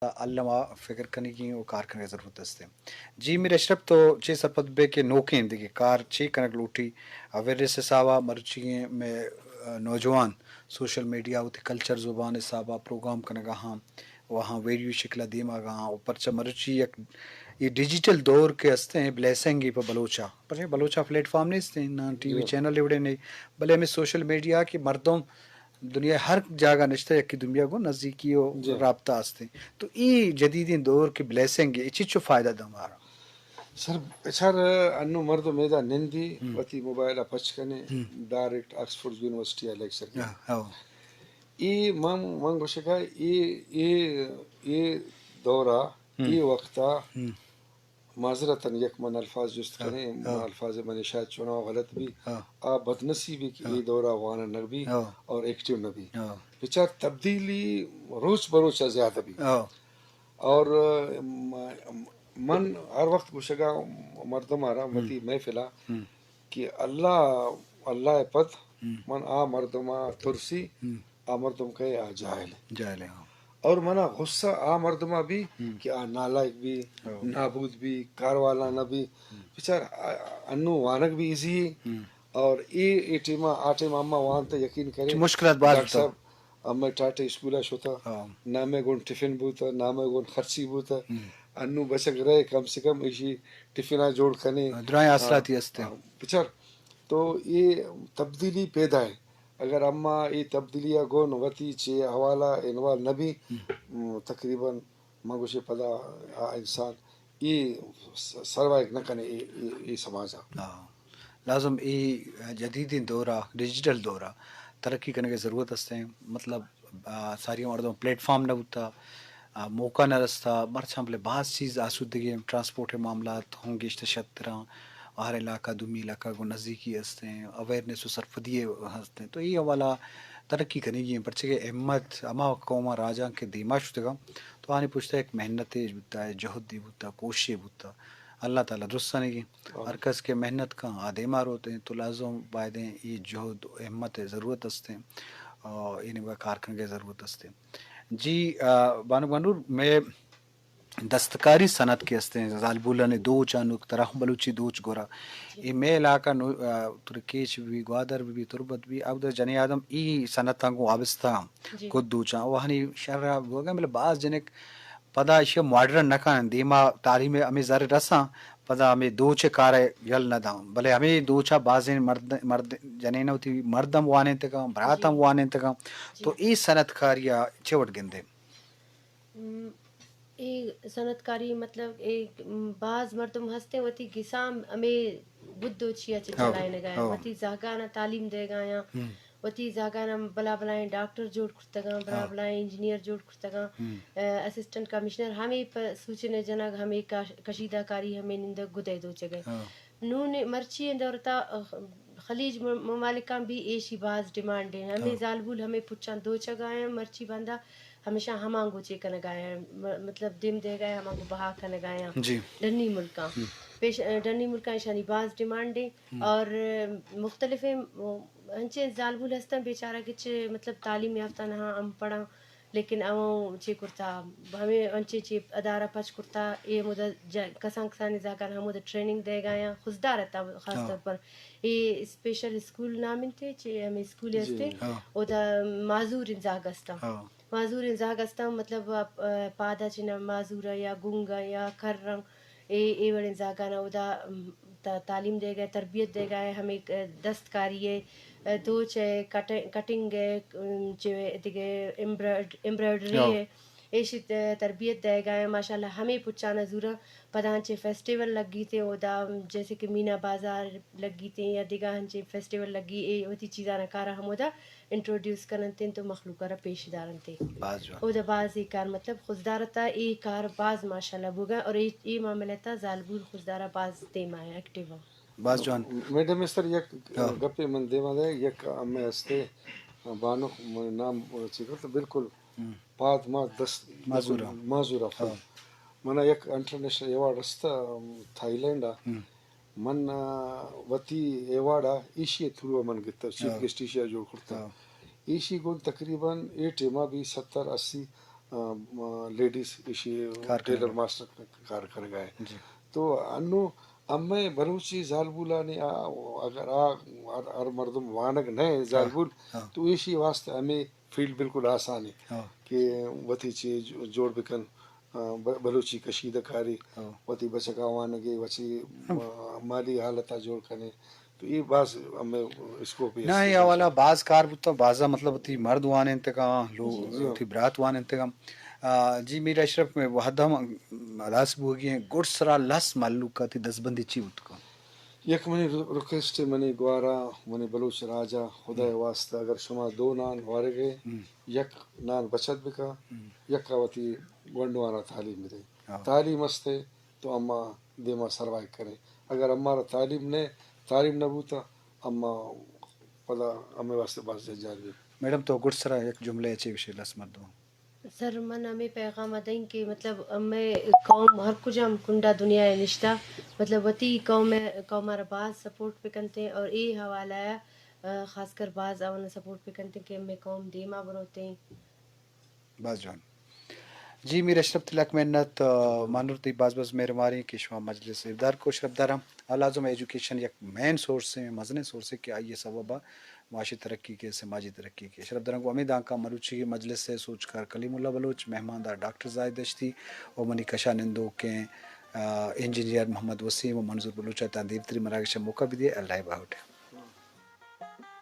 الما فکر کنگی و کار کنگ ضرورت است۔ جی میر اشرف، تو چے سرپد بے کہ نوکیں دگہ کار چے کنگ لوٹی؟ اویرنس حسابا مرچی میں نوجوان سوشل میڈیا وتی کلچر زبان حسابا پروگرام کنگا ہاں، وہاں ویڈیو شکل دیما گا ہاں، و پرچہ مرچی یک یہ ڈیجیٹل دور کے ہستے ہیں، بلیسنگ ہی پہ بلوچا، پرچہ بلوچا پلیٹ فارم نہیں ہستے ہیں، نہ ٹی وی چینل ایوڑے نہیں، بلے ہمیں سوشل میڈیا کے مردم دنیا ہر جاگہ نشتہ یکی دنیا کو نزدیکی و رابطہ ہستے ہیں۔ تو یہ جدیدین دور کے بلیسنگ ہے، چچو فائدہ دم آرا؟ سر، بچار، انو مردم ایدا نندی، وتی موبائل ء پچ کنے، ڈائریکٹ آکسفورڈ یونیورسٹی ء لیکچر کنے۔ ہاں، ہاں۔ اے من، من گوشگا اے، اے، اے دورا، اے وقتا، معذرتاً یک من الفاظ جست کنے، الفاظ منی شاید چوناہا غلط بی، آ بدنصیبی کہ اے دورا وانگ نہ بی اور ایکٹیو نہ بی۔ بچار تبدیلی روچ بروچ زیادہ بی۔ اور م-، من ہر وقت گوشگا مردم آرا وتی محفلا کہ اللہ، اللہ ء پد من آ مردما ترسی، آ مردم کئے آ جاہل ہے۔ جاہل ہے، ہاں۔ اور منا غصہ آ مردما بی کہ آ نالائق بی، نابود بی، کاروالا نہ بی۔ بچار، آ-، انو وانگ بی ایزی ہے۔ اور اے، اے ٹیما، آ ٹیما اما وانتا یقین کرے۔ مشکلات باز ڈاکٹر صاحب، امئے ٹاٹے اسکولا شتا، ہاں۔ نہ امئے گون ٹفن بوتا، نہ امئے گون خرچی بوتا۔ انو بچک رہے، کم سے کم ایشی ٹفنا جوڑ کنے۔ ہاں، درائیں آسراتی ہستے۔ ہاں، بچار، تو اے تبدیلی پیدا ہے۔ اگر اما اے تبدیلی ء گون وتی چے حوالہ انوالو نہ بی، م، تقریباً من گوشے پدا آ انسان اے س-، سروائیو نہ کنے اے، اے، اے سماج ء۔ ہاں۔ لازم اے جدیدیں دور ء، ڈیجیٹل دور ء ترقی کنگ ء ضرورت است ایں۔ مطلب، آ، ساری مردم پلیٹ فارم نہ بوتا، آ، موقع نہ رستا، مرچاں بلے باز چیز آسودگی ایں، ٹرانسپورٹ ء معاملات ہوں گیشتر شرتر ایں، ہر علاقہ دومی علاقہ گوں نزدیکی است ایں، اویئرنس و سرپدی ہست ایں۔ تو اے حوالہ ترقی کنگی ایں، پرچہ کہ ہمت ہما قوماں راجاں کہ دیما شتگاں، تو آنی پشتا یک محنتے بوتا، جہدے بوتا، کوششے بوتا۔ اللہ تعالی درستانگی ہر کس کہ محنت کن آ دیما روت ایں، تو لازم بایدیں اے جہد و ہمت ء ضرورت است ایں، آ، اے نیمگا کار کنگ ء ضرورت است ایں۔ جی، آ، بانک بانور، مئے دستکاری صنعت کہ است ایں، زالبولانی دوچ انوک ترا ہم بلوچی دوچ گورا۔ اے مئے علاقہ نو-، آ، ترکیچ بی، گوادر بی، تربت بی، اودا جنی آدم ای صنعتاں گوں وابستہ ہم کد دوچاں۔ و ہنی شہر بوگا مطلب باز جنک پدا ایشی ماڈرن نہ کنن، دیما تعلیم ہمے زر رساں، پدا ہمے دوچ کار یل نہ داں۔ بلے ہمے دوچا بازیں مرد، مرد، جنین وتی مردم وانینتگاں، براتم وانینتگاں۔ تو اے صنعت کاریا چے وڑ گندے؟ م، اے صنعت کاری مطلب اے، م، باز مردم ہستیں وتی گسام ہمے گد دوچی ء چہ چلائینگا ایں، وتی زہگانا تعلیم دیگا ایں، وتی زہگانا بلا بلائیں ڈاکٹر جوڑ کرتگاں، بلا بلائیں انجینئر جوڑ کرتگاں، ا، اسسٹنٹ کمشنر ہمے پہ سوچنے جنگ ہمے کش-، کشیدہ کاری ہمے نندگ گدے دوچگ ء۔ نون مرچی ایں دور تا، ا، خلیج م-، ممالکاں بھی ایشی باز ڈیمانڈ ایں۔ ہمے زالبول ہمے پچاں دوچگا ایں، مرچی باندا ہمیشاں ہمانگو چے کنگا ایں، م-، مطلب دیم دیگا ایں، ہمانگو بہا کنگا ایں۔ ڈنی ملکاں۔ پیش، ڈنی ملکاں ایشانی باز ڈیمانڈ ایں۔ اور مختلفیں انچیں زالبول ہستاں بیچارہ کہ چہ مطلب تعلیم یافتہ نہ ہاں، ان پڑھاں، لیکن آواں چے کرتا، ہمے انچیں چے ادارہ پچ کرتا، اے ہمودا ج-، کسان کسانیں زاگان ہمودا ٹریننگ دیگا ایں، خضدار تا خاص طور پر۔ اے اسپیشل اسکول نام انتے، چے ہمے اسکول ہستے، اودا معذوریں زاگ ہستاں۔ معذوریں زاگ ہستاں، مطلب، آ، پادا چنا معذوراں یا گنگاں یا کرن، اے، اے وڑیں زاگانا اودا، ام، تا-، تعلیم دیگا، تربیت دیگا، ہمے، ا، دستکاری ء، ا، دوچ ء، کٹ-، کٹنگ ء، ام، چہ دگہ ایمبرائڈ-، ایمبرائڈری ء، ایشی ت-، تربیت دیگا ء، ماشاءاللہ ہمے پچانا زوراں پدا انچیں فیسٹیول لگیت ء اودا، جیسے کہ مینا بازار لگیت یا دگہ انچیں فیسٹیول لگی، اے وتی چیزانا کارا ہمودا انٹروڈیوس کننت انت و مخلوق ء را پیش دارنت۔ باز جوان۔ اودا باز اے کار مطلب خضدار تا اے کار باز ماشاءاللہ بوگا اور اے، اے معاملہ تا زالبول خضدارا باز دیما ایں، ایکٹیو ایں۔ باز جوان۔ میڈم استر یک گپے من دیما دے، یک ہمے ہستے بانک، من نام چی کرتا بالکل پاد ما دست معذورہ۔ معذورہ۔ منا یک انٹرنیشنل ایوارڈ رستا تھائی لینڈ آ۔ من، آ، وتی ایوارڈ ء ایشی ء تھرو ء من گتگ، چیف گیسٹ ایشی ء جوڑ کرتگ۔ ایشی گوں تقریباً اے ٹیم ء بھی ستر، اسی، آ، لیڈیز ایشی کار کنگ ٹیلر ءَ۔ ماسٹر کار کنگ ءَ۔ جی۔ تو انو ہمے بلوچی زالبولانی آ، اگر آ ہر، ہر مردم وانگ نہ ایں ہاں، زالبول، ہاں۔ تو ایشی واسطہ ہمے فیلڈ بالکل آسان ایں ہاں۔ کہ وتی چیز جو-، جوڑ بکن، آ، ب-، بلوچی کشیدہ کاری، ہاں۔ وتی بچکاں وانگے، وتی، ہم۔ آ، مالی حالت ءَ جوڑ کنے۔ تو اے باز ہمے اسکوپ اے نہ، است اے حوالہ۔ باز کار بوتا، بازا مطلب وتی مرد وانینتگاں، لو-، جی، جی۔ وتی برات وانینتگاں۔ آ، جی میر اشرف، مئے وھد ہم ہلاس بوگی ایں، گڈ سرا لس مھلوک ءَ تئی دزبندی چی بوت کن؟ یک منی ر-، ریکویسٹ اے، منی گوارا، منی بلوچ راجا، خدائے ہم۔ واسطہ اگر شما دو نان وارگ ئے، ہم۔ یک نان بچت بکا، ہم۔ یک ءَ وتی گونڈوانا تعلیم بدے۔ ہاں۔ تعلیم استے تو اما دیما سروائیو کنیں۔ اگر امارا تعلیم نہ، تعلیم نہ بوتا، اما پدا ہمے واسطے باز جنجال بی۔ میڈم، تو گڈ سرا یک جملہ چے گوشے لس مردم؟ سر، من ہمے پیغام ءَ دئیں کہ مطلب ہمے قوم ہر کجام کنڈا دنیا ءَ نشتہ، مطلب وتی قوم ءَ، قوم ءَ را باز سپورٹ بکنتیں اور اے حوالہ ءَ، آ، خاص کر باز آوانا سپورٹ بکنتیں کہ ہمے قوم دیما بروتیں۔ باز جوان۔ جی میر اشرف، تئی لک منت، آ، مانور تئی باز باز مہربانی کہ شما مجلس ءَ ابدار کو۔ شرفداراں، آ لازم ایجوکیشن یک مین سورس ایں، مزنیں سورس ایں کہ آئی ءِ سبب ءَ معاشی ترقی کے، سماجی ترقی کے۔ شرفداراں گوں ہمے دانکاں مروچی مجلس ءِ سوجکار کلیم اللہ بلوچ، مہماندار ڈاکٹر زاہد دشتی و منی کشا نندوکیں، آ، انجینئر محمد وسیم و منظور بلوچ ءَ تاں دیرتری مراگش ءَ موقع بدیے۔ اللہ ءِ باہوٹ۔